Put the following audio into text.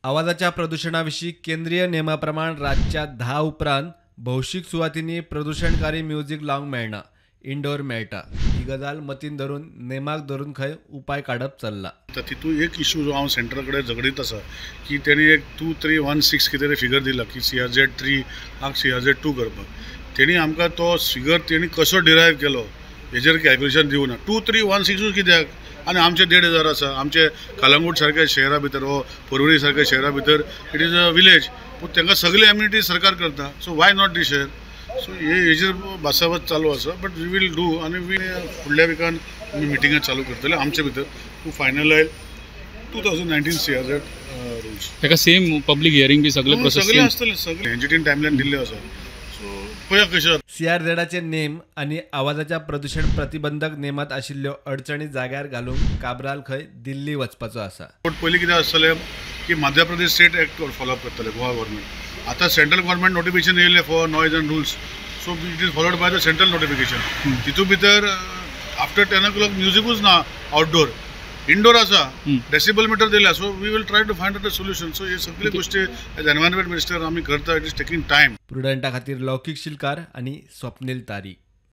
आवाजाच्या प्रदुशणा विशीं केंद्रीय नेमा प्रमाण रातच्या 10 उपरांत भौशीक सुवातींनी प्रदुशणकारी म्युझिक लावंक मेळना, इंडोर मेळटा. ही गजाल मतीन धरून नेमाक धरून खंय उपाय काडप चल्ला. तितून एक इशू जो हांव सेंट्रल कडेन झगडीत आसा की तेणी एक 2, 3, 1, 6 कितें तरी फिगर दिला की CRZ 3 आनी CRZ 2 करपाक. तेणी आमकां तो फिगर तेणी कसो डिरायव केलो हेजेर कॅल्क्युलेशन दिवना. 2, 3, 1, 6 कित्याक आनी आमचे 1500 आसा. आमचे कलंगूट सारक्या शहरा भितर वो पर्वरी सारक्या शहरा भितर it is a village, पूण तांकां सगळे एम्युनिटी सरकार करता. सो why not दीस शहर? सो हे हेजेर भासाभास चालू आसा, बट we will do. आनी वी फुडल्या विकान आमी मिटिंगां चालू करतले आमचे भितर टू फायनलायज 2019 CRZ rules. ताका सेम पब्लीक हियरींग बी सगळे प्रोसेस सगळे आसतले, सगळे एनजीटीन टायमलायन दिल्ले आसा. सो पळया कशें. CRZाचे नेम आनी आवाजाच्या प्रदुशण प्रतिबंधक नेमात आशिल्ल्यो अडचणी जाग्यार घालूंक काब्राल खंय दिल्ली वचपाचो आसा. बट पयलीं कितें आसतलें की Madhya Pradesh state act follow up करतले गोवा गव्हर्मेंट. आतां सेंट्रल गव्हर्मेंट नोटिफिकेशन येयलें for noise and rules, so it is followed by the central notification. तितून भितर आफ्टर 10 o'clock म्युजिकूच ना, आउटडोर इंडोर आसा, डेसिबल मिटर दिल्या. So we will try to find out a solution. So हे सगळे गोष्टी as environment minister आमी करता. It is taking time. प्रुडंटा खातीर लौकीक शिलकार आनी स्वप्नील तारी.